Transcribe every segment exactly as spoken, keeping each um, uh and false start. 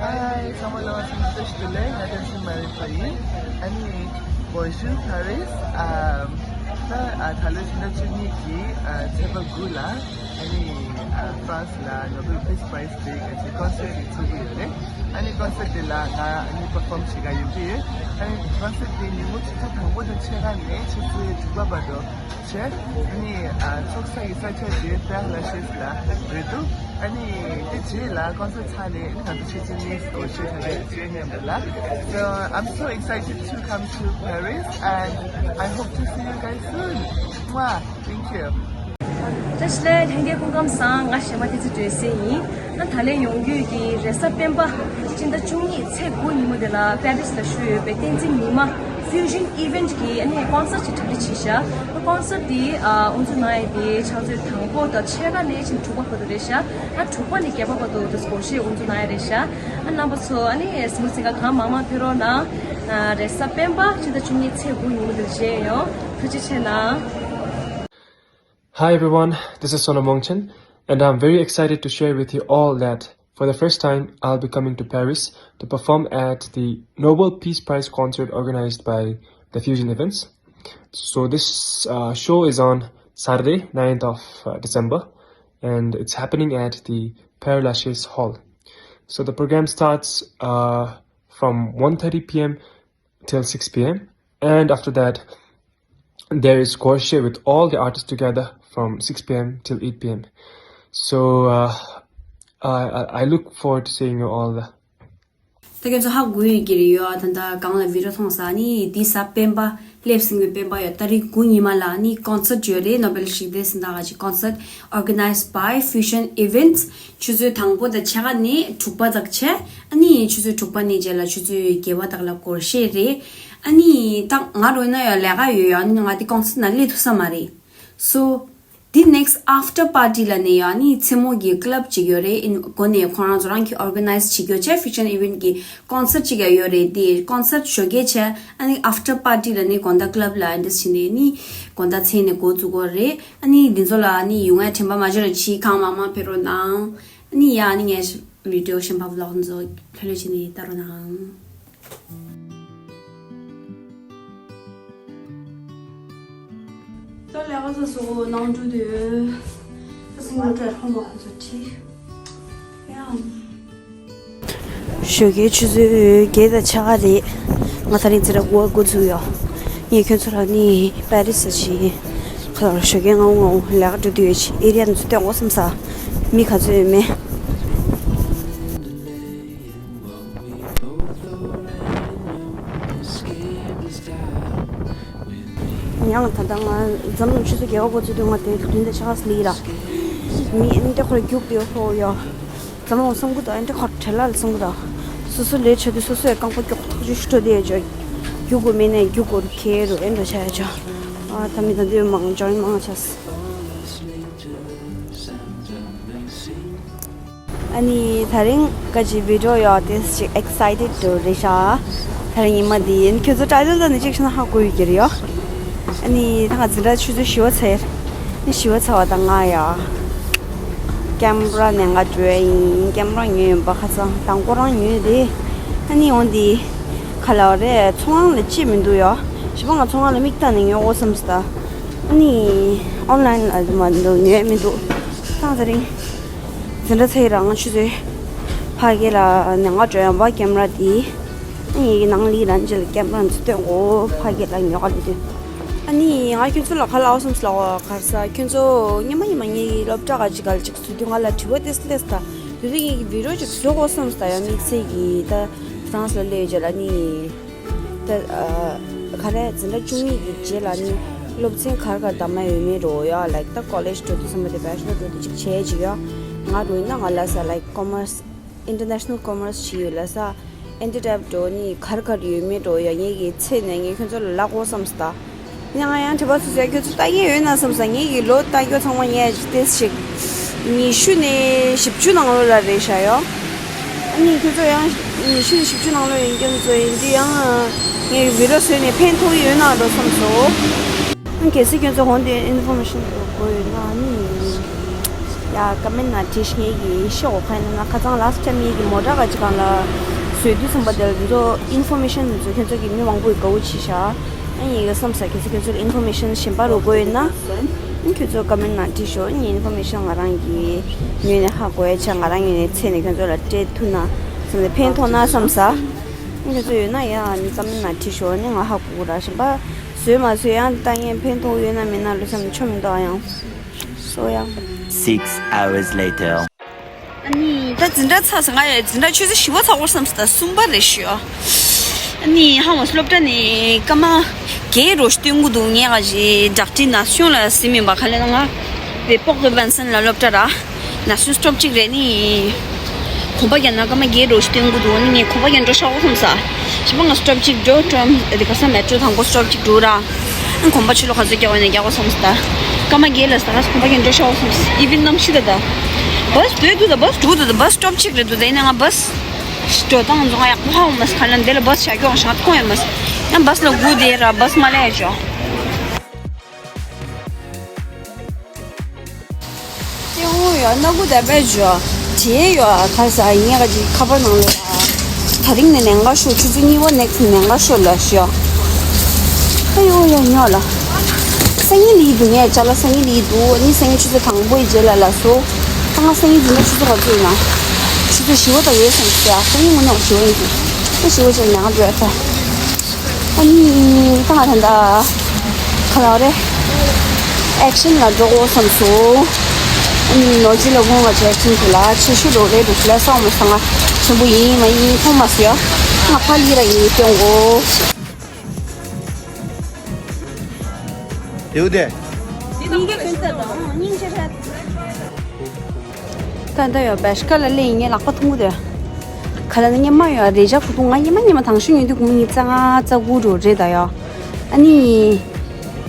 Hi, ཚང་མ་ལ་འཚམས་འདྲི་ཞུ་ལེ། ང་བསྟན་འཛིན་མ་རིག་པ་ཡིན། ཨ་ནི། Bonjour Paris. ཨམ། ད་ཨ་ད་ལོ་ཕྱི་ཟླ་བཅུ་གཉིས་ཀྱི་ཨ་ཚེས་པ་དགུ་ལ་ཨ་ནི་ཨ་France ལ་Nobel Peace Prize Day གི་concert ཞིག་ཚུགས་ཀྱི་ཡོད་རེད། ཨ་ནི་concert དེ་ལ་ང་ཨ་ནི་perform བྱེད་ག་ཡོང་གི་ཡོད། ཨ་ནི་concert དེ་ཉིན་མོ་ཆུ་ཚོད་དང་པོ་དང་ཕྱེད་ཀ་ནས་ཆུ་ཚོད་དྲུག་པ་བར་དུ་བྱས། ཨ་ནི་ཨ་ཚོགས་ས་ཡི་ས་ཆ་དེ་Père Lachaise ལ་རེད་འདུག་ཨ་ནི་དེ་རྗེས་ལ་concert ཚར་ནས་ཨ་ནི་ང་ཚོ་ཕྱི་ཚེས་གཉིས་སྐོར་ཞིག་ཐག་གཅོད་བྱེད་མཉམ་དུ་ལ། So I'm so excited to come to Paris and I hope to see you guys soon. Mwah. Thank you. བཀྲ་ཤིས་བདེ་ལེགས། ལྷན་རྒྱས་སྐུ་ཁམས་བཟང་། ང་གཞས་མ་བསྟན་འཛིན་སྒྲོལ་གསལ་ཡིན། ང་ད་ལན་ཡོང་རྒྱུ་ཡོད་ཀྱི་རེས་གཟའ་སྤེན་པ་སྤྱི་ཟླ་བཅུ་གཉིས་ཚེས་དགུ་ཉིན་མོ་དེ་ལ་པེ་རི་སི་ལ་ཞུགས་ཡོད་པའི་བསྟན་འཛིན་ཉི་མ་Fusion Event གི་ཨ་ནི་concert ཅིག་གྲ་སྒྲིག་བྱས་ཤག་ཨ་concert དེ་ཨ་དབུ་འཛུགས་གནང་ཡས་དེ་ཕྱག་ཚོད་དང་པོ་དང་ཕྱེད་ཀ་ནས་ཕྱིན་དྲུག་པ་བར་དུ་རེད་ཤག་ཨ་དྲུག་པ་ནས་བརྒྱད་པ་བར་དུ་དེ་སྒོར་གཞས་དབུ་འཛུགས་གནང་ཡས་རེད་ཤག་ཨ་རྣམ་པ་ཚོ་ཨ་ནི་གཟིགས་མོ་གཟིགས་ག་གང་མང་མང་ཕེབས་རོགས་གནང་། ཨ་རེས་གཟའ་སྤེན་པ་སྤྱི་ཟླ་བཅུ་གཉིས་ཚེས་དགུ་ཉིན་མོ་དེ་མཇལ་ཡོང་། ཐུགས་རྗེ་ཆེ་གནང་། Hi everyone, this is Sonam Wangchen, and I'm very excited to share with you all that for the first time I'll be coming to Paris to perform at the Nobel Peace Prize concert organized by the Fusion Events. So this uh, show is on Saturday, ninth of uh, December, and it's happening at the Père Lachaise Hall. So the program starts uh, from one thirty p m till six p m, and after that, there is score share with all the artists together from six p m till eight p m. So uh, I, I I look forward to seeing you all. ད་ཁྱོད་ཚོ་ཧ་གོ་ཡོད་ཀྱི་རེད་ཡོད། ད་ལྟ་སྒང་ལ་བི་ཌི་ཡོ་མཐོང་ས་ནི་འདི་གཟའ་སྤེན་པ་སླེབས་ཟིན་པའི་སྤེན་པ་ཡོད། ཏ་རིག་དགུ་ཉི་མ་ལ་ནི་concert ཡོད་རེད། Nobel Peace Prize ཟིན་ད་ག་ཅིག་concert organized by Fusion Events. ཆུ་ཚོད་དང་པོ་དང་ཕྱེད་ཀ་ནས་དྲུག་པ་དག་བྱས། ཨ་ནི་ཆུ་ཚོད་དྲུག་པ་ནས་རྗེས་ལ་ཆུ་ཚོད་བརྒྱད་པ་དག་ལ་སྒོར་གཞས་རེད། ཨ་ནི་ད་ང་རོལ་ན་ཡང་ལས་ཀ་ཡོད་ཡ། ཨ་ནི་ང་དེ་concert ནང་སླེབས་ཐུབ་ས་མ་རེད། So དེ་next after party ལ་ནས་ཡང་ནི་མཚན་མོ་གི་club ཅིག་ཡོད་རེད། ཨིན་གོ་ནས་ཁོ་རང་ཚོ་རང་གི་organize བྱེད་རྒྱུ་བྱས། Fusion Event གི་concert ཅིག་ཡང་ཡོད་རེད། དེ་concert ཞོགས་ཀས་བྱས། ཨ་ནི་after party ལ་ནི་དགོང་དག་club ལ་ཨ་འདྲ་བྱས་ནས་ནི་དགོང་དག་མཚན་ནས་འགོ་བཙུགས་དགོས་རེད། ཨ་ནི་འདི་ཚོ་ལ་ནི་ཡོང་ཡ་དྲན་པ་མ་བརྗེད་རོགས་གྱིས། གང་མང་མང་ཕེབས་རོགས་གནང་། ཨ་ནི་ཡ་ཨ་ནི་ངས་video གཞན་པ་vlog ཚོ་ལྷོད་ལྷོད་བྱས་ནས་ལྟ་རོགས་གནང་། ད་ལས་ཀ་ཚ་སོ་ནང་འགྲོ་དུས། ད་སིང་ལོ་ཏྲེ་ཧོ་མ་ཁོ་ཚོ་ཁྲིད། ཡང་། ཞོགས་ཀའི་ཆུ་ཚོད་བརྒྱད་དང་ཕྱེད་ཀ་རེད། ང་ད་རིང་འཛིན་གྲྭ་དགུ་པ་འགོ་ཚུགས་ཡོད། ངས་ཁྱོད་ཚོ་ལ་ནི་པེ་རི་སི་ཞིག་ཁ་ལ་ཞོགས་ཀའི་ང་ངོ་ལས་ཀ་འགྲོ་དུས་ཨེ་རི་ཡ་ཚོ་སྟོན་དགོས་བསམ་ས། མི་ག་ཚོད་ཡོད་མེད། ཡང་ད་ལྟ་ང་འཛམ་གླིང་ཆུ་ཚོད་བརྒྱད་པ་འགོ་ཚུགས་དུས་ང་དེ་བདུན་དང་ཕྱེད་ཀ་སླེབས་ལ། མི་ཨེ་འདྲ་ཁོ་རྒྱུག་དེ་ཧོ་ཡོ། འཛམ་གླིང་བསམ་གི་འདུག་ཨེ་འདྲ་ཁོ་བྲེལ་ལ་བསམ་གི་འདུག་སོ་སོ་ལས་བྱ་དུས་སོ་སོའི་རྐང་པ་མགྱོགས་ཐག་ཆོད་ཞུ་འགྲོ་དེ་ཡོད་ཅོ། རྒྱུག་དགོས་མེད་ནས་རྒྱུག་དགོས་རུ་ཁེལ་རུ་ཨེ་འདྲ་བྱ་ཡོད་ཅོ། ཨ་ད་མི་ད་འདི་མང་ཇོན་མང་ཆགས། ཨ་ནི་ད་རིང་ཀ་ཅི་བི་ཌི་ཡོ་ཡོད་དེ་ཅིག་excited དུ་རེད་ཤག་ད་རིང་ཉི་མ་འདི་ཡིན། ཁྱོད་ཚོ་ཊའི་ཊལ་ནས་ཅིག་ཤེས་ན་ཧ་གོ་ཡོད་ཀྱི་རེད་ཡོ། ཨ་ནི་ད་ང་འཛིན་གྲྭ་ཆུ་ཚོད་བཞི་པ་ཚར། ཨ་ནི་བཞི་པ་ཚར་བ་དང་ང་ཡ་ཀེམ་ར་ནས་ང་འགྲོ་ཡ་ཡིན། ཀེམ་ར་ཉོས་ཡིན་པ། ཁ་སང་དང་པོ་རང་ཉོས་དེ། ཨ་ནི་འོང་དེ་ག་ལ་བ་རེད། ཚོང་ཁང་ལ་ཅི་མི་འདུག་ཡོ། བཞི་པ་ང་ཚོང་ཁང་ལ་མིག་ལྟ་ནས་ཉོ་དགོས་བསམ་སོང་ད། ཨ་ནི་ཨོན་ལའིན་ལ་མ་འདུག་ཉོས་མི་འདུག་ད་ད་རིང་འཛིན་གྲྭ་ཚར་རང་ཆུ་ཚོད་ཕ་གི་ལ་ནས་ང་འགྲོ་ཡང་བ་ཀེམ་ར་དེ། ཨ་ནི་ཡི་གེ་ནང་ལི་རང་ཅི་ལ་ཀེམ་ར་འཛུལ་སྟོན་གོ་ཕ་གི་ལ་ཉོ་ག་ལི་དུས། ཨ་ནི་ང་ཁྱོད་ཚོ་ལ་ག་ལ་འོ་བསམ་སོང་ལ་ག་ས་ཁྱོད་ཚོ་ཉི་མ་ཉི་མ་ངའི་སློབ་གྲྭ་ག་ཅིག་ག་ལ་ཅིག་བཟོ་དུས་ང་ལ་དྲི་བ་ཏེས་ཏེས་ད་དུས་དུས་ངའི་བི་ཌི་ཡོ་ཅིག་བཟོ་དགོས་བསམ་སོང་ད་ཡང་དམིགས་བསལ་གྱི་ད་ཧྥ་རན་སི་ལ་སླེབས་རྗེས་ལ་ནི། ད་ཨ་ག་རེ་འཛིན་གྲྭ་བཅུ་གཉིས་ཀྱི་རྗེས་ལ་ནི་སློབ་ཚན་ག་རེ་ག་རེ་འདམ་ཡ་ཡོད་མེད་རོ་ཡ། ལའིཀ་ད་ཀོ་ལེཇ་འགྲོ་དུས་ཙམ་པ་དེ་བེ་ཅི་ལར་འགྲོ་དུས་ཅིག་བྱས་ཅིག་ཡ། ང་རོ་ཡིན་ན་ང་ལ་ས་ལའིཀ་ཀོ་མར་སི་ཨིན་ཊར་ནེ་ཤ་ནལ་ཀོ་མར་སི་བྱས་ཡོད་ལ་ས་ཨེན་ཊི་ཌེབ་འགྲོ་ནི་ག་རེ་ག་རེ་ཡོད་མེད་རོ་ཡ། ངེད་ཀྱི་ཚེ་ནས་ངས་ཁྱོད་ཚོ་ལ་ལབ་དགོས་བསམ་སོང་ད། ཡང་ཡང་དྲི་བ་ཚོ་ཟེར་ཁྱོད་ཚོ་ལྟ་མཁན་ཡོད་ན་བསམ་ས། ངེད་ཀྱི་ལོ་ལྟ་རྒྱུ་ཚང་མ་ངས་ཏེས་ཞིག་ཉི་ཤུ་ནས་བཞི་བཅུ་ནང་ལོགས་ལ་རེད་ཤག་ཡོ། ཨ་ནི་ཁྱོད་ཚོ་ཡང་ཉི་ཤུ་ནས་བཞི་བཅུ་ནང་ལོགས་ཡིན་རྒྱུ་ཚོ་ཡིན་དུས་ཡང་ངས་བི་ཌི་ཡོ་བཟོས་ནས་ཕན་ཐོགས་ཡོད་ན་འགྲོ་བསམ་སོང་། ཨ་གལ་སྲིད་ཁྱོད་ཚོ་འོན་ཏེ་ཨིན་ཕོར་མེ་ཤན་དགོས་ཡོད་ན་ཨ་ནི། ཡ་ཀ་མེན་ན་བྲིས་ངེས་ཀྱི་ཤོག་ཁ་ཡིན་ན་ཁ་ཚང་ལ་སི་ཊ་མི་གི་མོ་ཊ་ག་ཅི་གང་ལ་བཟོས་དུས་ཙམ་པ་དེ་ལ་འདི་ཚོ་ཨིན་ཕོར་མེ་ཤན་འདི་ཚོ་ཁྱོད་ཚོ་གི་མི་མང་པོ་ཡི་དགའ་བོ་ཆེ་ཤག་ཨ་ཡིན་གི་བསམ་ས་ཁྱོད་ཚོ་ཁྱོད་ཚོར་ཨིན་ཕོར་མེ་ཤན་གཞན་པ་རུ་དགོས་ཡོད་ན་ཨ་ཁྱོད་ཚོ་ཀ་མེན་ན་བྲིས་ཤོག་ཨ་ཨིན་ཕོར་མེ་ཤན་ང་རང་གི་ངོས་ནས་ཧ་གོ་ཡ་ཆ་ང་རང་ངོས་ནས་འཚོལ་ནས་ཁྱོད་ཚོ་ལ་སྤྲད་ཐུབ་ན་བསམ་ནས་ཕན་ཐོགས་ན་བསམ་ས་ཨ་ཁྱོད་ཚོ་ཡོད་ན་ཡ་ཨ་ནི་ཀ་མེན་ན་བྲིས་ཤོག་ཨ་ནི་ང་ཧ་གོ་གི་ར་གཞན་པ་བཟོས་མ་བཟོས་ཡང་ལྟ་ངན་ཕན་ཐོགས་ཡོད་ན་མེད་ན་ལོ་བསམ་ཆོ་མི་འདུག་ཨ་ཡང་སོ་ཡང་། Six hours later. ཨ་ནི་ད་འཛིན་གྲྭ་ཚར་སོང་། ང་ཡང་འཛིན་གྲྭ་ཆུ་ཚོད་བཞི་པ་ཚར་བར་བསམ་སོང་། ད་གསུམ་པ་རེད་ཤག་ཨ་ནི་ཧ་མ་སློབ་གྲྭ་ནས་སྐར་མ་བརྒྱད་རོ་སྟོན་གི་འདུག་ངས་ག་ཞིག་ཌོག་ཊར་ནས་ཤོང་ལ་ཟིན་མིན་པ་ག་ལེ་ན་ང་བའི་པོག་གི་བན་སན་ལ་སློབ་གྲྭ་ར་ནས་ཤོང་སྟོབས་གཅིག་རེད་ནི། གོམ་པ་རྒྱག་ན་སྐར་མ་བརྒྱད་རོ་སྟོན་གི་འདུག་ནི་ངས་གོམ་པ་རྒྱག་འགྲོ་ཤག་བསམ་སོང་། ཞིག་པ་ང་སྟོབས་གཅིག་འགྲོ་ཀྲོམ་དེ་ག་ས་མེ་ཊྲོ་དང་པོ་སྟོབས་གཅིག་འགྲོ་ར། ཨང་གོམ་པ་ཕྱི་ལོགས་ག་ཚོད་རྒྱག་འོས་ན་རྒྱག་དགོས་བསམ་སོང་། སྐར་མ་བརྒྱད་ལ་ཟ་ཁ་སོང་གོམ་པ་རྒྱག་འགྲོ་ཤོག་བསམ་སོང་། ཨི་ཝིན་གནམ་གཤིས་ད་ད། བ་སི་སྡོད་འདུག་ད་བ་སི་འགྲོ་འདུག་ད་བ་སི་སྟོབ་གཅིག་རེད་འདུག་ད་ཡིན་ན་ང་བ་སི་འགྲོ་སྟངས་འཛོང་ཡག་པོ་ཧ་འོང་མ་སོང་། ག་ལ་འདི་ལ་བ་སི་བྱ་སྐྱོང་ཤག་ཁོང་ཡོད་མ་སོང་། ཡང་བ་སི་ལ་སྒུག་བསྡད་ར་བ་སི་མ་སླེབས་ཅོག་ཏེའུ་ཡོ་ན་གུ་ད་པེ་ཇོ། ཇེ་ཡོ་ཁ་ས་ཉེ་ག་ཅི་ཁ་པར་ནང་ལ། ད་རིང་ནས་ནན་ག་ཤོ་ཆུ་ཚོད་གཉིས་པ་ནེག་སི་ནན་ག་ཤོ་ལ་ཤོ། ཨ་ཡོ་ཡོ་ཉོ་ལ། སང་ཉིན་ལི་འདུག་ངས་ཅ་ལག་སང་ཉིན་ལི་འདུག་ཨ་ནི་སང་ཉིན་ཆུ་ཚོད་དང་པོའི་རྗེས་ལ་ལ་སོ། ད་ང་སང་ཉིན་འཛིན་གྲྭ་ཆུ་ཚོད་ག་ཚོད་ཡིན་ན། ཆུ་ཚོད་བཞི་པ་དང་ཡོད་སོང་ཟེར། སང་ཉིན་ངོ་ནས་བཞི་པ་ཡིན་ཟེར། ད་བཞི་པ་ཆ་ནང་འགྲོ་ཡ་ད། ཨ་ནི་ད་ང་ད་ད་ག་ལ་རེད། ཨེག་ཤན་ལ་འགྲོ་དགོས་བསམ་སོང་། ཨ་ནི་ནོར་ཇི་ལ་དགོངས་ང་ཆེ་ཆུང་དུ་ལ་ཆེ་ཤོས་རོགས་རེད་འདུག་ལ་སོང་མ་སོང་ང་ཆེན་པོ་ཡིན་མ་ཡིན་མཐོང་མ་སོང་ཡ། ང་ཕ་ལི་ར་ཡིན་སྐྱོང་གོ། དེའུ་དེ། ད་ད་ཡོ་བེ་ཤ་ཀ་ལ་ལེ་ཡིན་ངས་ལག་པ་ཐུང་གུ་དེ། ག་ལ་ན་ཉི་མ་ཡོ་རེ་ཇ་ཁུ་ཐུང་ང་ཉི་མ་ཉི་མ་དང་ཤུ་ཉོས་དུས་གུང་ཉི་ཙ་ང་ཙ་གུ་རུ་རེད་ད་ཡོ། ཨ་ནི།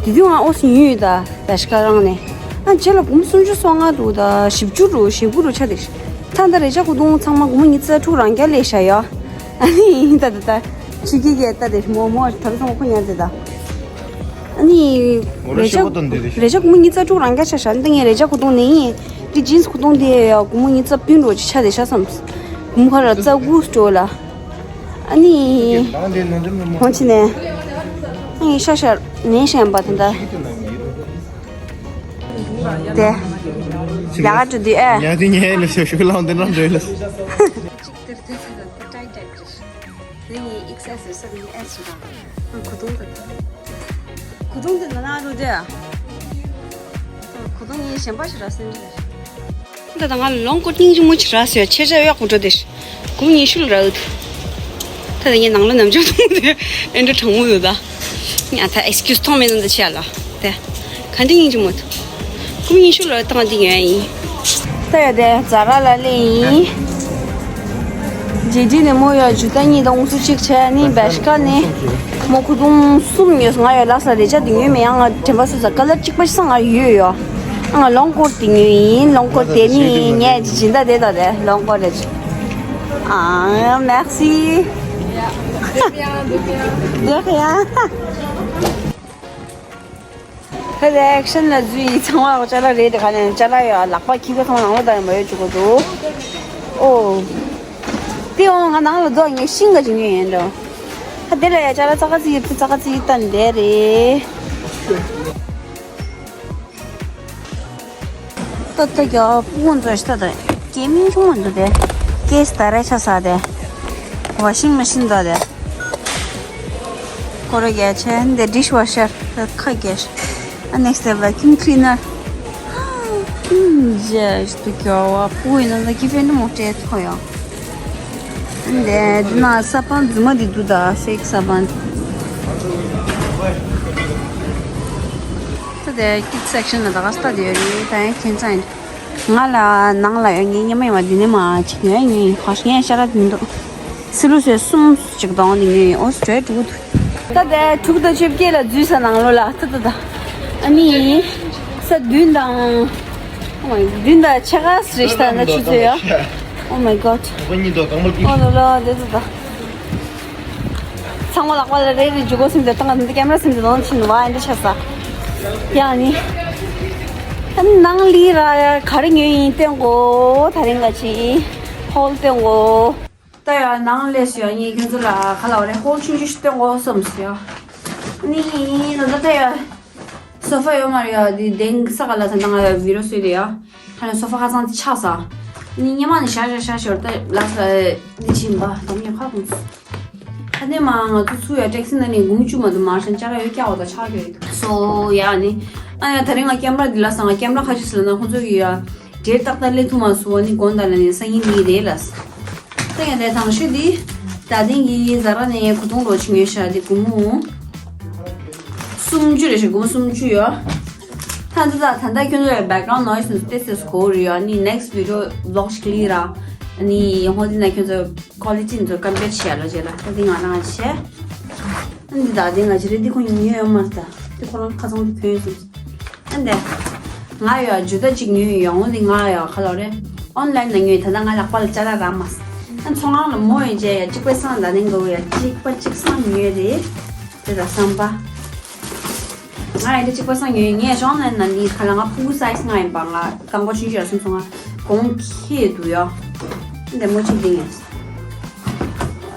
དེ་དུས་ང་ཨོ་སི་ཉོས་ཡོད་ད་བེ་ཤ་ཀ་རང་ནས། ཨ་རྗེས་ལ་གུང་སུམ་ཅུ་སོ་ལྔ་འདུག་ད་བཞི་བཅུ་རུ་ཞེ་དགུ་རུ་ཆ་དེ། ད་ད་རེ་ཇ་ཁུ་ཐུང་ཚང་མ་གུང་ཉི་ཙ་དྲུག་རང་རྒྱ་ལས་ཤ་ཡོ། ཨ་ནི་ད་ད་ད། ཆུ་སྐྱེས་ཀྱི་ལྟ་དེ་མོ་མོ་ད་རུ་ཚང་མ་ཁོ་ཉར་དེ་ད། ཨ་ནི། ངོ་རེ་ལོ་ཤོག་བུ་དང་འདི་རེ་ཤོག་རེ་ལྕགས་སྒོར་མོ་ཉིས་རྩ་དྲུག་རང་རྐྱ་ཆ་ཤ་འདི་ངས་རེ་ལྕགས་སྒོར་དོང་ནས་ཡིན། འདི་ཇིན་སི་སྒོར་དོང་འདི་ཡ་སྒོར་མོ་ཉིས་རྩ་བདུན་རོ་ཅིག་ཆ་དེ་ཤ་བསམ། སྒོར་མོ་ཁ་ར་རྩ་དགུ་སྤྲོ་ལ། ཨ་ནི། ཧོན་ཆི་ནས། ཨ་ནི་ཤ་ཤ་ནས་ཤ་ཡན་པ་དེ་འདྲ། དེ། ཡ་ག་ཏུ་དེ་ཨེ། ཡ་དེ་ཉལ་ལ་ཤ་ཤུ་ལང་དེ་ན་འདྲེ་ལ། དེ་ཡིན་ཨིག་སི་ཨེལ་ཟེར་ས་དེ་ཡིན་ཨེལ་ཟེར་དང་། གོས་ཐུང་དེ། གོས་ཐུང་དེ་ན་ན་རུ་དེ། གོས་ཐུང་ཡིན་གཞན་པ་ཞིག་ར་སེམས་ཅན། ད་ད་ང་ལོང་ཀོ་སྙིང་རྗེ་མོ་ཅིག་ར་ཟེར་ཆེ་ཆ་གཡོག་གོ་འགྲོ་དེ། གོས་ཉི་ཤུ་ལ་ར་འུ་ཐུ། ད་ད་ངའི་ནང་ལ་ནམ་ཅོག་ཐུང་དེ་ཨེ་འདྲ་གྲང་མོ་ཡོད་ད། ཡ་ད་ཨེག་སི་ཀིའུ་སི་ཐོང་མེད་ན་འདི་ཆེ་ལ། དེ། ག་འདི་སྙིང་རྗེ་མོ་ཐུ། ཁུམ་ཉི་ཤུ་ལོ་བཏང་འདི་ཡོད་ཡིན། ད་ཡ་དེ་ཛ་ར་ལ་ལེ་ཡིན། རྗེས་འདྲི་ནས་མོ་ཡོད་ཇུ་ཏ་གཉིས་དང་ཨུ་ཚུགས་གཅིག་བྱས་ནི་བེ་ཤ་ཀ་ནི། མོ་ཁུ་ཐུང་གསུམ་ཉོས་སོང་ང་ཡོད་ལགས་ས་རེ་ཆ་འདི་ཉོས་མེད་ཡང་ང་དྲན་པ་སོ་ས་ཀ་ལར་གཅིག་པ་ཞིག་ས་ང་ཡོད་ཡོད། ང་ལོང་ཀོར་འདི་ཉོས་ཡིན་ལོང་ཀོར་དེ་ནི་ངས་སྦྱིན་བདག་དེ་དང་དེ་ལོང་ཀོར་རེད། ཨ་མེག་སི། དེ་ཁ་ཡ། ཁ་རེ་ཨེག་ཤན་ལ་འཛུལ་ཡིན་ཚང་མ་ལ་ཅ་ལག་རེད་དེ་ག་ནས་ཅ་ལག་ཡོད་ལག་པ་ཁྱི་ཁ་ཚང་མ་ནང་ལོགས་ད་ཡོད་མ་ཡོད་བཅུག་གོ་འདུག་ཨོ། དེ་འོང་ང་ནང་ལ་འདུག་ངས་ཤིང་ག་ཅིག་ཉོས་ཡིན་འགྲོ། ཁ་དེ་ལ་ཡ་ཅ་ལག་ཙག་ཙིག་ཙག་ཙིག་བཏང་བསྡད་རེད། ཏོ་ཏོ་གྱོ་སྤུ་གུ་ཚོ་ཤི་ཏོ་ཏོ་སྐད་མིན་ཆུང་མ་འདུག་དེ། སྐད་སི་ད་རེ་ཆ་ས་དེ། ཝ་ཤིང་མ་ཤིན་དོ་དེ། ཀོ་རོ་རྒྱ་ཆེ་འདི་ཌིཤ་ཝ་ཤར་ཁ་རྒྱས། ཨ་ནེག་སི་ཊི་བེ་ཀིའུམ་ཀི་ལི་ནར། ཨིན་ཇེ་ཏུ་གྱོ་བ་སྤུ་གུ་ཡིན་ན་ལ་ཀི་ཕན་མོ་ཏྲེ་ཐོ་ཡོ། འདི་ན་ས་བོན་རྫུན་མ་འདི་འདུག་ད་ཕེག་ས་བོན། ད་དེ་ཀིཌ་སེག་ཤན་ལ་ད་ག་སྟ་དེ་ཡོད་རེད་ད་ཡང་ཁྱེད་ཚང་ང་ལ་ནང་ལ་ཡོད་ངའི་ཉི་མ་ཡོད་འདི་ནས་མ་ཅིག་ཡོད་ངའི་ཧོ་ངའི་ཤ་ར་མི་འདུག་སི་ལུ་སེ་གསུམ་ཅིག་དང་འདི་ངའི་ཨོ་སི་ཊྲེ་ཊུ་གུ་ཐུ། ད་དེ་དྲུག་དང་བཅོ་བརྒྱད་ལ་འཛུལ་ས་ནང་ལོ་ལ་ད་ད་ད། ཨ་ནི། ས་བདུན་དང་། ཨོ་མའི་བདུན་དང་ཕྱེད་ཀ་རེ་ཞིག་ད་ད་ཆུ་ཚོད་ཡོད། Oh my god. ཨོ་ལོ་ལོ་དེ་ད་ད། ཚང་མ་ལག་པ་ལ་རེ་རེ་འཇུ་གོ་སེམས་དེ་བཏང་ང་འདི་ཀེམ་ར་སེམས་དེ་ལོང་ཕྱིན་བ་ཨེ་འདྲ་ཆགས་ས། ཡང་ནི། ནང་ལི་ར་ག་རེ་ཉོས་ཡིན་སྟོན་གོ། ད་རིང་ག་ཅི་ཧོལ་སྟོན་གོ། ད་ཡ་ནང་ལས་སུ་ཡ་ངས་ཁྱོད་ཚོ་ལ་ག་ལ་བ་རེད། ཧོལ་ཆུང་ཆུང་ཞིག་སྟོན་གོ་བསམ་སོང་ཡ། ནི་ད་ད་ད་ཡ་སོ་ཕ་ཡོད་མ་རེད་ཡ། འདི་གདན་ས་ག་ལ་ད་ང་ཡ་བི་རོ་སུས་དེ་ཡ། ད་ནི་སོ་ཕ་ཧ་ཚང་ཆགས་ས། ནི་ཉི་མ་ནི་ཤ་ཤ་ཤ་ཤོར་ད་ལ་ས་འདི་ཕྱིན་པ་དམ་ཉེ་ཁ་ཁུངས། ད་ནས་མ་ང་ཚོ་ཚུ་ཡ་ཊེག་སི་ན་ནི་དགུང་བཅུ་མ་དུ་མ་ཧྲན་ཅ་ར་ཡོད་ཀྱ་འོ་ད་ཆག་གི་རེད་སོ་ཡ་ནི། ཨ་ཡ་ད་རིང་ང་ཀེམ་ར་འདི་ལ་སང་ང་ཀེམ་ར་ཁ་ཅིག་སི་ལ་ན་ཁོང་ཚོ་གི་ཡ་འབྲེལ་ཏག་ཏག་ལས་ཐུབ་མ་སུ་བ་ནི་དགོན་ད་ལ་ནི་སང་ཉིན་འདི་རེད་ལ། ད་ཡ་དེ་དང་ཤོས་འདི་ད་ཐེངས་ཀྱི་ཟ་ར་ནས་གོ་ཐུང་རོ་ཆི་ངོས་ཤ་འདི་གུ་མུ་སུམ་ཅུ་རེད་ཤག་གུ་མུ་སུམ་ཅུ་ཡོད། ད་འདི་ད་ད་ད་ཁྱོད་ཚོ་ཡ་བེག་གྷ་རའུན་ཌི་ནོ་ཡིས་ཏེ་སེ་སྐོར་ཡོད། ནི་ནེག་སི་ཊི་བི་ཌི་ཡོ་བི་ལོག་ཞིག་ལི་ར་ནི་ཧོ་འདི་ན་ཁྱོད་ཚོ་ཀོ་ལི་ཊི་འདི་ཚོ་ཀམ་པེར་བྱེད་ཡ་ལ་བྱེད་ལ། ད་འདི་ང་རང་བྱེད། ཨ་འདི་ད་འདི་ང་བྱེད་རེད། འདི་ཁོ་ཉོས་ཡོད་མ་རེད། ད་འདི་ཁོ་རང་ཁ་སང་འདི་གྱོན་ཡོད་སོང་། ཨ་འདི་ང་ཡ་ཇུ་ད་ཅིག་ཉོས་ཡོད། འོ་འདི་ང་ཡ་ག་ལ་རེད། ཨོན་ལན་ན་ཉོས། ད་ལྟ་ང་ལག་པ་ལ་ཅ་ལག་རག་མ་སོང་། ཨ་ཚོང་ཁང་ལ་མོ་ཡོད་བྱས་ཡ་གཅིག་པ་སང་ད་ནི་འགྲོ་ཡ་གཅིག་པ་གཅིག་སང་ཉོས་རེད། དེ་ལ་བསམ་པ། ང་ཡི་འདི་གཅིག་པ་སང་ཉོས། ངས་གཞུང་ནས་ན་འདི་ཁ་ལ་ང་ཕྲུ་གུ་སའི་ཛི་ང་ཡིན་པ། ང་རྐང་པ་ཆུང་ཆུང་ཡ་སོང་སོང་། ང་གོང་ཁེ་འདུག་ཡ། འདི་མོ་ཆེ་འདི་ངས།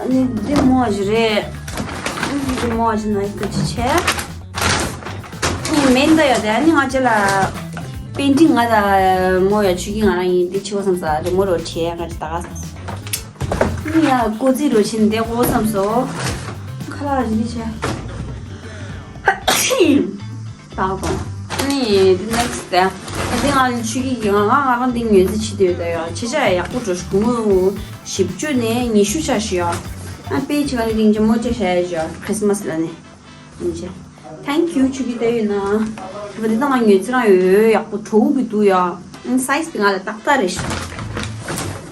ཨ་ནི་འདི་མོ་ཞིག་རེད། ཨ་ནི་འདི་མོ་ཞིག་ན་ཡི་ག་ཅི་བྱས། ཨ་ནི་མེན་ད་ཡ་དེ། ཨ་ནི་ང་ཅི་ལ་པེན་ཊིང་ང་ད་མོ་ཡ་ཆུ་གི་ང་རང་ཡིན། འདི་ཆི་བ་བསམ་ས་རེད། མོ་རོ་བྱས་ང་ཅི་ད་ག་ས། ཨ་ནི་ཡ་ཀོ་ཙི་རོ་ཆེ་འདི་གོ་བསམ་སོ། ཁ་ལག་རིག་བྱས། ཏག་ཏག་ནི་ནེག་སི་ཊི་དེ། དེ་ང་ལ་ཆུ་གི་ཡིན། ང་ང་རང་འདི་ཉོས་ཚེ་ཆི་དེ་ཡོད་ད་ཡ། ཆེ་ཆ་ཡག་པོ་འགྲོ་ཤི་གུ་མུ་བཞི་བཅུ་ནས་ཉི་ཤུ་ཆ་ཤི་ཡ། ཨ་པེ་ཆི་ག་ནི་རིང་ཅི་མོ་ཅི་ཤ་ཡ་ཤི་ཡ། ཁྲི་སི་མ་སི་ལ་ནི་རིང་ཅི། Thank you ཆུ་གི་དེ་ཡོད་ན། དེ་བ་དེ་ད་ང་ཉོས་ཚེ་རང་ཡོད་ཡག་པོ་འགྲོ་གི་འདུག་ཡ། ཨ་སའི་ཛི་དེ་ང་ལ་ཏག་ཏག་རེད་ཤི།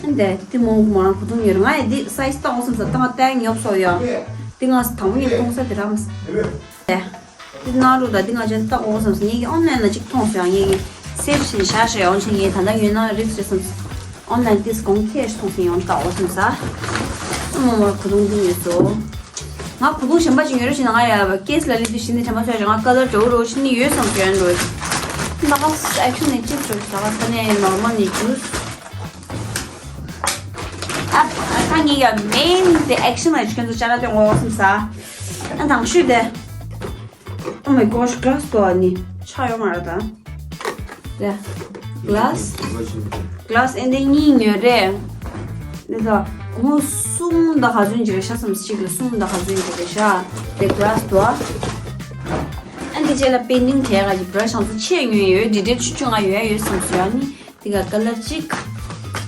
ཨ་འདི་དེ་མོ་མོ་རང་གོ་ཐུང་ཉོས་རེད། ང་ཡ་འདི་སའི་ཛི་ཏག་འོ་སམ་ས་ད་ང་ཏན་ཉོབ་སོ་ཡ། དེ་ང་དང་པོ་ཉོ་གཏོང་ས་དེ་ར་མ་ས། དེ་ནང་ལོ་ད་འདི་ང་ཅན་ལྟ་འོ་བསམ་སོང་། ངེད་ཀྱི་ཨོན་ལན་ལ་གཅིག་མཐོང་སོང་། ངེད་ཀྱི་སེབ་བྱས་བཞག་བཞག་ཡོང་ཆེད་ངས་ད་ལྟ་ཡོད་ན་རིགས་རེད་བསམ་སོང་། ཨོན་ལན་ཏིས་གོང་ཁེ་ཞིག་མཐོང་སོང་། ཡོང་ལྟ་འོ་བསམ་ས། ཨ་མོ་མོར་གོ་ཐུང་འདི་ཉོས་སོ། ང་གོ་ཐུང་གཞན་པ་ཅིག་ཉོས་རོགས་བྱས་ན། ང་ཡ་ཀེ་སི་ལ་ལི་དུ་ཞིག་ནི་དྲན་པ་ཚོས་ང་ཀ་ལར་འདྲ་བོ་རོགས་ཞིག་ནི་ཡོད་བསམ་སོང་། ཡོད་འགྲོ། ད་ག་ཨེག་ཤན་ནི་ཅིག་འགྲོ་ཞིག་ད་ག་ས་ནས་ནོར་མལ་ནི་ཇུས། ཨ་ཨ་ད་ངེད་ཀྱི་མེན་དེ་ཨེག་ཤན་ལ་ཁྱོད་ཚོ་ཅ་ལག་སྟོན་འོ་བསམ་ས། ཨ་དང་ཤོས་དེ། Oh my gosh, glass དོ་ཨ་ནི་ཆག་ཡོད་མ་རེད་ད། དེ་glass glass ཨེ་འདི་གཉིས་ཉོས་རེད། འདི་ད་གོང་གསུམ་དང་ག་ཚོད་ཅིག་རེད་ཤག་བསམ། གཅིག་ལ་གསུམ་དང་ག་ཚོད་ཅིག་རེད་ཤག་དེ་glass དོ། ཨ་འདི་རྗེས་ལ་པེན་ཊིང་བྲིས་ག་ཅིག་བྷ་ར་ཤི་ང་ཚོ་ཆེད་ཉོས་ཡོད། འདི་འདྲའི་ཆུང་ཆུང་ང་ཡོད་ཡོད་བསམ་སོང་ཨ་ནི། དེ་ག་ཀ་ལར་གཅིག་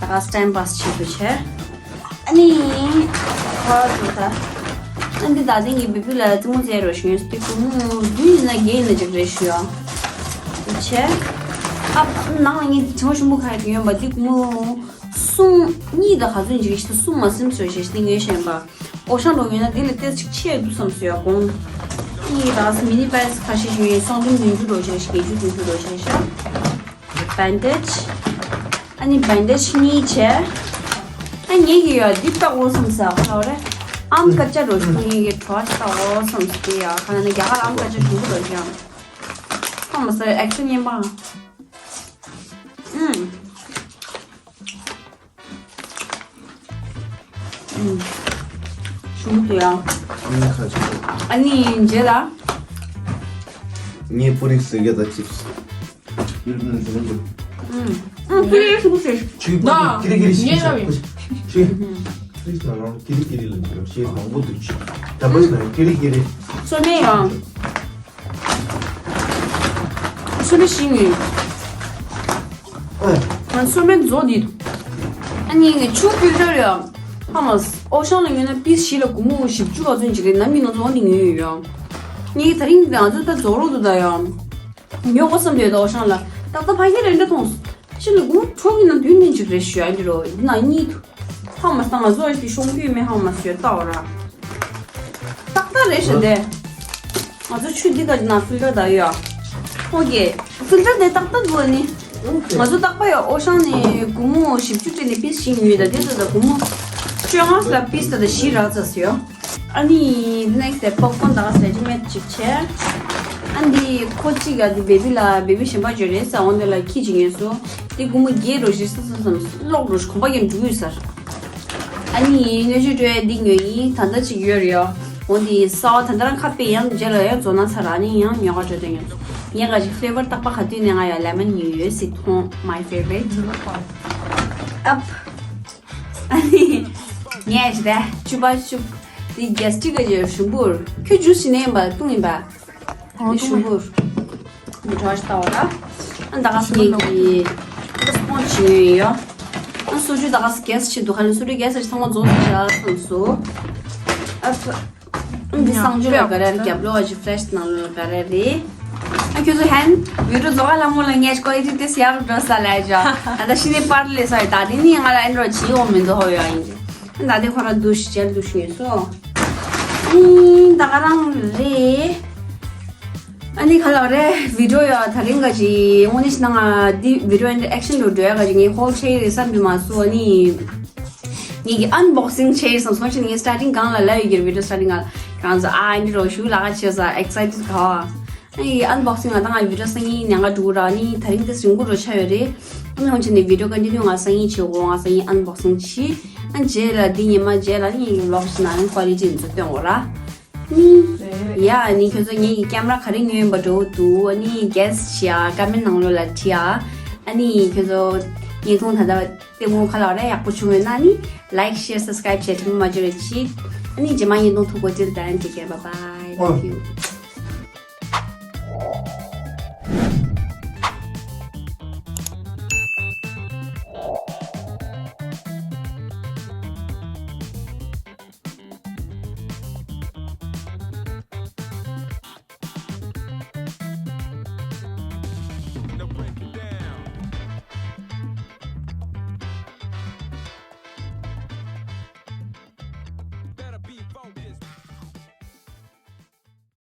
ད་ག་སི་ཊེམ་པ་སི་བྱེད་དགོས་བྱས། ཨ་ནི་ཁོ་ར་འདུག་ད། ཨ་འདི་ད་ཐེངས་ཀྱི་བི་བི་ལ་རྩེད་མོ་རྩེ་རོགས་ཞུ་ཡོད། སྟེ་གུ་མུ་བདུན་ཡིན་ན་བརྒྱད་ཡིན་ན་ཅིག་རེད་ཞུ་ཡ། འདུག་བྱས། ཨ་ནང་ལ་ངས་དྲི་བ་ཞིམ་པོ་ཁ་ཡོད་ཡོད་པ། འདི་གུ་མུ་གསུམ་གཉིས་དང་ག་ཚོད་ཅིག་རེད་ཞུ། གསུམ་མ་ཟིན་སོ་ཞེས་སྟེ་ངས་བཤད་པ། ཨོ་ཤང་རོ་ཡོད་ན་འདི་ལ་ཏེ་ཅིག་ཆེ་འདུག་བསམ་སོ་ཡ། གོང་གཉིས་ད་སི་མི་ནི་པ་རེ་སི་ཁ་ཤས་ཞུ་ཡིན། སོང་དུམ་བདུན་ཅུ་རོགས་ཞེས་བརྒྱད་ཅུ་བདུན་ཅུ་རོགས་ཞེས་ཤ། བེན་ཌེཇ། ཨ་ནི་བེན་ཌེཇ་གཉིས་བྱས། ཨ་ངེད་ཀྱི་ཡ་འདི་ལྟ་འོ་བསམ་ས་ཁ་རེ། ཨམ་ཀ་ཅ་རོ་ཞིག་ངེད་ཀྱི་གྲོགས་ལྟ་འོ་བསམ་སྟེ་ཡ། ཁ་ན་ནི་རྒྱ་གར་ཨམ་ཀ་ཅ་ཞུ་གི་རོ་ཞིག་ཡང་། ཁོ་མ་ས་ཨེག་ཤན་ཉན་པ། ཨུམ། ཨུམ། ཞུ་གི་འདུག་ཡ། ཨ་ནི་ཁ་ཅིག་ཨ་ནི་རྗེས་ལ། ངས་པུ་རིག་ཟེར་གི་ད་ཅིབ་སི། ཨུམ། ཨུམ། ཀི་རི་ཀི་རི་ཞུ་ཞུ། ཆུ་ཀི་རི་ཀི་རི་ཞིག་ཆུ། ཀི་རི་ཀི་རི་ལ་འཇུག་ཤེས་མང་པོ་འདུག་ཆུ། ད་པ་ཞིག་ཀི་རི་ཀི་རི། སོ་མེ་ཡང་། སོ་མེ་ཤིང་ཡིན། ཨ། སོ་མེ་མཛོ་འདི། ཨ་ནི་ཆུ་ཕིལ་ཊར་ཡང་། ཧ་མ། ཨོ་ཤང་ལ་ཉོས་ན་པིས་བཞི་ལ་སྒོར་མོ་བཞི་བཅུ་ག་ཚོད་ཅིག་རེད། ནམ་ཡིན་ང་ཚོ་འོ་འདི་ཉོས་ཡོད་ཡང་། ངས་ད་རིང་ང་ཚོ་ད་རྫོགས་རོགས་འདུག་ད་ཡང་། ཉོ་དགོས་བསམ་ཡོད་ད་ཨོ་ཤང་ལ། ཏག་ཏག་ཕ་གི་རེ་འདྲ་མཐོང་། ཕྱི་ལ་དགུང་ཕྲུག་གི་ནང་དུས་ནས་འཇིགས་རེ་ཞུ་ཡ་འདི་རོ་ཡིན་ན་གཉིད་དུ། ཧ་མ་སང་ང་ཚོ་ཨ་ཞིག་ཤོང་རྒྱུ་མེད་ཧ་མ་ཞུ་ལྟ་བ་ར། ཏག་ཏག་རེད་ཞུ་དེ། ང་ཚོ་ཆུ་འདི་ག་ཅིག་ནང་ཕིལ་ཊར་ད་ཡོད། ཨོ་ཀེ། ཕིལ་ཊར་དེ་ཏག་ཏག་དགོས་ནི། ང་ཚོ་རྟག་པ་ཡོད་ཨོ་ཤང་ནས་སྒོར་མོ་བཞི་བཅུ་སྤྲད་ནས་པིས་ཞིག་ཉོས་ད་དེ་ཚོ་ད་སྒོར་མོ་བཅོ་ལྔ་ལ་པིས་ད་ད་བཞི་རག་ཚར་སོང་ཡོད། ཨ་ནི་ནེག་སི་ཊི་པོབ་ཀོན་དང་རེ་ཌི་མེད་ཅིག་བྱས། ཨ་ འདི་ཁོ་གཅིག་ག་འདི་baby་ལ་baby་གཞན་པ་ཅིག་ཡོད་རེད་ཟེར་འོང་དེ་ལ་ཁྱི་གཅིག་ཉོས་སོང་། འདི་སྒོར་མོ་བརྒྱད་འགྲོ་བཞི་ས་ས་སམ་ལོག་འགྲོ་གོམ་པ་ཡང་འགྲོ་ཡོད་ཟེར། ཨ་ནི་སྣོད་བཅུད་སྤྲོད་ཡ་འདི་ཉོས་ཡིན། ད་ལྟ་ཅིག་ཡོད་རེད་ཡ། འོ་འདི་གསར་པ་ད་ལྟ་རང་ཁ་དཔེ་ཡང་རྗེས་ལ་ཡང་རྫོགས་ན་ཚར། ཨ་ནི་ཡང་ཉོ་ག་འགྲོ་དོན་ཡོད། ངས་ག་ཅིག་flavor་རྟག་པ་ག་དུས་ནས་ང་ཡ་lemon་ཉོས་ཡོད་སྲིད་མཐོང་my favorite། ཨབ། ཨ་ནི་ངས་ཞི་ད་བཅུ་པ་བཅུ། འདི་gastric་ག་ཅིག་ཞུམ་པོར་ཁྱོད་juice་ཞིག་ནས་ཡིན་པ་བཏུང་ཡིན་པ། འདི་ཞུམ་པོར། འདི་གྲོ་ཞིག་ལྟ་བ་ར། ཨ་ད་ག་སི་ངེད་ཀྱི་sponge་ཡོད་ཡོད། ཨ་སོ་ཇུ་ད་ག་སི་gas་ཆེ་འདུག་ཁ་ལ་སོ་ཇུ་gas་ཆེ་ཚང་མ་རྫོགས་སོང་ཤག་བསམ་སོང་། ཨ་ཕ། ཨ་འདི་སང་ཇུ་ལ་ག་རེ་རེད། རྒྱབ་ལོགས་ཨ་ཅི་flash་ནང་ལོགས་ག་རེ་རེད། ཨ་ཁྱོད་ཚོ་ཧན་video་རྫོགས་ལ་མོ་ལ་ངས་quality་དེ་ཡག་རུ་འགྲོ་ས་ལ་ཨ་ཅག་ཨ་ད་ཤི་ནི་པར་ལས་ས་ཡི་ད་དེ་ནི་ང་ལ་ཨེན་རོ་ཆི་ཡོང་མི་འདུག་ཧོ་ཡོ་ཨིན་ཇི། ད་དེ་ཁོ་རང་འདུག་ཤི་ཇལ་འདུག་ཤི་ངེས་སོ། ཨིན་ད་ག་རང་རེད། ཨ་ནི་ག་ལ་རེད། video་ཡ་ད་རིང་ག་ཅི་དངོས་གནས་ནང་ང་འདི་video་ཨེན་action་རུ་འགྲོ་ཡ་ག་ཅི་ངས་haul་བྱས་ཡོད་རེད་བསམ་གྱི་མ་སོང་། ཨ་ནི་ངས་ཀྱི་unboxing་བྱས་ཡོད་བསམ་སོང་ཆེ་ནི་ངས་starting་གང་ལ་ལབ་ཡོད་ཀྱི་video starting་གང་ལ་གང་ཚོ་ཨ་འདི་རོ་ཞུ་ལ་ག་ཆེ་ས་excited་ག་ཨ་ནི་unboxing་ང་ད་ང་video་སང་ཉིན་ཉང་ག་འགྲོ་ར་ནི་ད་རིང་དེ་རིང་གུ་རོ་ཆ་ཡོད་རེད། ཨ་ནི་ཧོན་ཆེ་ནི་video་continue་ང་སང་ཉིན་བྱེད་འོ་ང་སང་ཉིན་unboxing་བྱེད། ཨ་རྗེས་ལ་འདི་ཉི་མ་རྗེས་ལ་ནི་vlog་ཞིག་ནང་quality་འཛུགས་སྟོན་འོ་ར། ནི། ཡ་ནི་ཁྱོད་ཚོ་ངེད་ཀྱི་camera་ག་རེ་ཉོས་ཡིན་པ་འགྲོ་འདུག་ཨ་ནི་guess་བྱེད་ཡ་comment་ནང་ལོགས་ལ་བྲིས་ཡ། ཨ་ནི་ཁྱོད་ཚོ་བརྙན་ཐུང་ད་ལྟ་ལྟད་མོ་ཁ་ལག་རེ་ཡག་པོ་བྱུང་ཡོད་ན་ནི་like share subscribe་བྱེད་ཐུབ་མ་བྱོས་རེ་ཆིག་ཨ་ནི་རྗེས་མ་བརྙན་ཐུང་ཐུག་གོ། Till then take care, bye bye, love you.